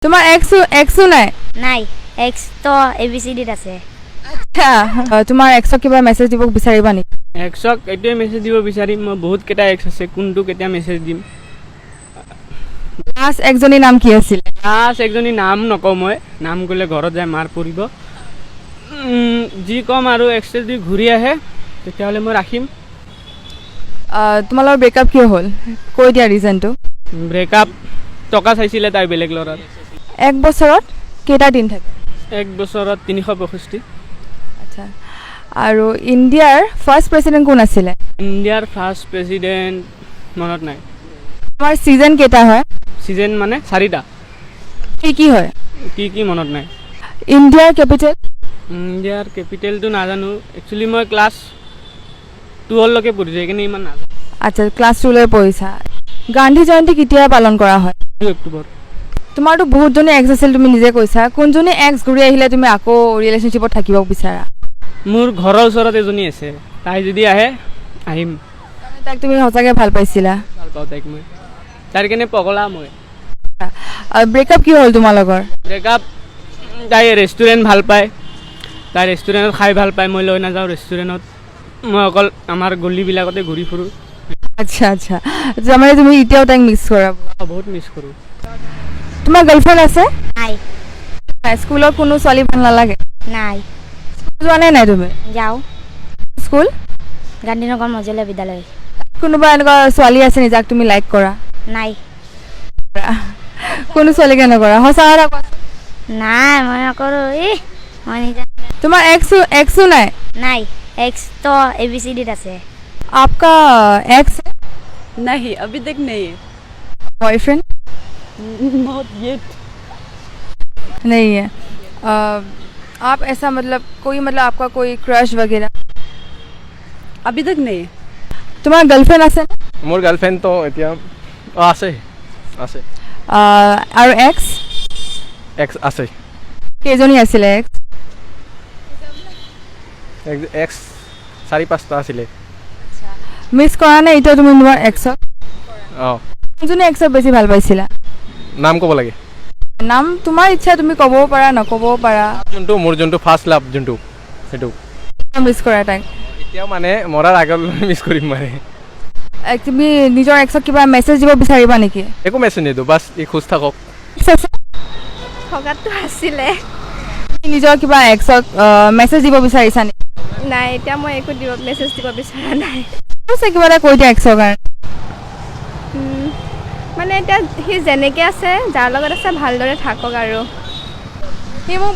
তোমাৰ এক্সো নাই? নাই, এক্স তো এ বি চি ডিত আছে। আচ্ছা, তোমাৰ এক্সক কিবা মেছেজ দিব বিচাৰিবা নেকি? এক্সক এইটোৱে মেছেজ দিব বিচাৰিম, মই বহুতকেইটা এক্স আছে, কোনটো কেতিয়া মেছেজ দিম। লাষ্ট এক্সজনীৰ নাম কি আছিলে? লাষ্ট একজনী নাম নকওঁ মই, নাম ক'লে ঘৰত যায় মাৰ পৰিব। যি ক'ম আৰু, এক্সে যদি ঘূৰি আহে তেতিয়াহ'লে মই ৰাখিম। তোমালোকৰ ব্ৰেকআপ কিয় হ'ল, কৈ দিয়া ৰিজনটো। ব্ৰেকআপ, টকা চাইছিলে তাই বেলেগ ল'ৰাৰ। এক বছৰত কেইটা দিন থাকে? এক বছৰত 365। আচ্ছা, আৰু ইণ্ডিয়াৰ ফাৰ্ষ্ট প্ৰেচিডেণ্ট কোন আছিলে? ইণ্ডিয়াৰ ফাৰ্ষ্ট প্ৰেচিডেণ্ট মনত নাই। তোমাৰ ছিজন কেইটা হয়? ছিজন মানে চাৰিটা। কি কি হয়? কি কি মনত নাই। ইণ্ডিয়াৰ কেপিটেল? ইণ্ডিয়াৰ কেপিটেলটো নাজানো। একচুৱেলি মই ক্লাছ 2লৈকে পঢ়িছোঁ, সেইকাৰণে ইমান নাজানো। আচ্ছা, ক্লাছ 2লৈ পঢ়িছা। গান্ধী জয়ন্তী কেতিয়া পালন কৰা হয়? 2 অক্টোবৰ। তোমাৰতো বহুতজনী এক্স আছিল, তুমি নিজে কৈছা। কোনজনী এক্স ঘূৰি আহিলে তুমি আকৌ ৰিলেশ্যনশ্বিপত থাকিব বিচাৰা? মোৰ ঘৰৰ ওচৰত এজনী আছে, তাই যদি আহে আহিম। তাইক তুমি সঁচাকৈ ভাল পাইছিলা? ভাল পাওঁ তাইক মই, তাইৰ কাৰণে পগলা মই। ব্ৰেকআপ কি হ'ল তোমালোকৰ? ব্ৰেকআপ, তাই ৰেষ্টুৰেণ্ট ভাল পায়, তাই ৰেষ্টুৰেণ্টত খাই ভাল পায়। মই লৈ নাযাওঁ ৰেষ্টুৰেণ্টত, মই অকল আমাৰ গলিবিলাকতে ঘূৰি ফুৰোঁ। আচ্ছা, তাৰমানে তুমি এতিয়াও তাইক মিছ কৰা? বহুত মিছ কৰোঁ। তোমাৰ গাৰ্লফ্ৰেণ্ড আছে? নাই। স্কুলত কোনো ছোৱালী ভাল নালাগে? নাই। স্কুল যোৱা নাই নাই তুমি? যাওঁ। স্কুল? গান্ধীনগৰ মজলীয়া বিদ্যালয়। কোনোবা এনেকুৱা ছোৱালী আছে নি যাক তুমি লাইক কৰা? নাই। কোনো ছোৱালীকে নকৰা? সঁচা কথা কোৱাচোন। নাই, মই নকৰোঁ। ই মই নিজে। তোমাৰ এক্সো নাই? নাই, এক্স তো এ বি চি ডিত আছে। आपका एक्स है? नहीं, अभी तक नहीं है। बॉयफ्रेंड? Not yet. नहीं है। आप ऐसा मतलब कोई मतलब आपका कोई क्रश वगैरह? अभी तक नहीं है। তোমাৰ গাৰ্লফ্ৰেণ্ড আছে? মোৰ গাৰ্লফ্ৰেণ্ডটো এতিয়া অঁ আছে আছে। আৰু এক্স? এক্স আছে। কেইজনী আছিলে এক্স? এক্স চাৰি পাঁচটা আছিলে। মিছ কৰা নাই এতিয়া তুমি তোমাৰ এক্সক? অঁ। কোনজনী এক্সক বেছি ভাল পাইছিলা? নাম ক'ব লাগে? নাম তোমাৰ ইচ্ছা, তুমি ক'বও পাৰা, নক'বও পাৰা। যোনটো মোৰ যোনটো ফাৰ্ষ্ট লাভ যোনটো, সেইটো। মিছ কৰা তাইক? এতিয়াও মানে মৰাৰ আগত মিছ কৰিম মানে। তুমি নিজৰ এক্সক কিবা মেছেজ দিব বিচাৰিবা নেকি? একো মেছেজ নিদিওঁ, বাছ ই খুচ থাকক। এক্স আছে? থকাততো আছিলে। তুমি নিজৰ কিবা এক্সক মেছেজ দিব বিচাৰিছা নেকি? নাই, এতিয়া মই একো মেছেজ দিব বিচৰা নাই। আছে, কিবা এটা কৈ দিয়া এক্সৰ কাৰণে। মানে এতিয়া সি যেনেকৈ আছে, যাৰ লগত আছে, ভালদৰে থাকক আৰু। সি মোক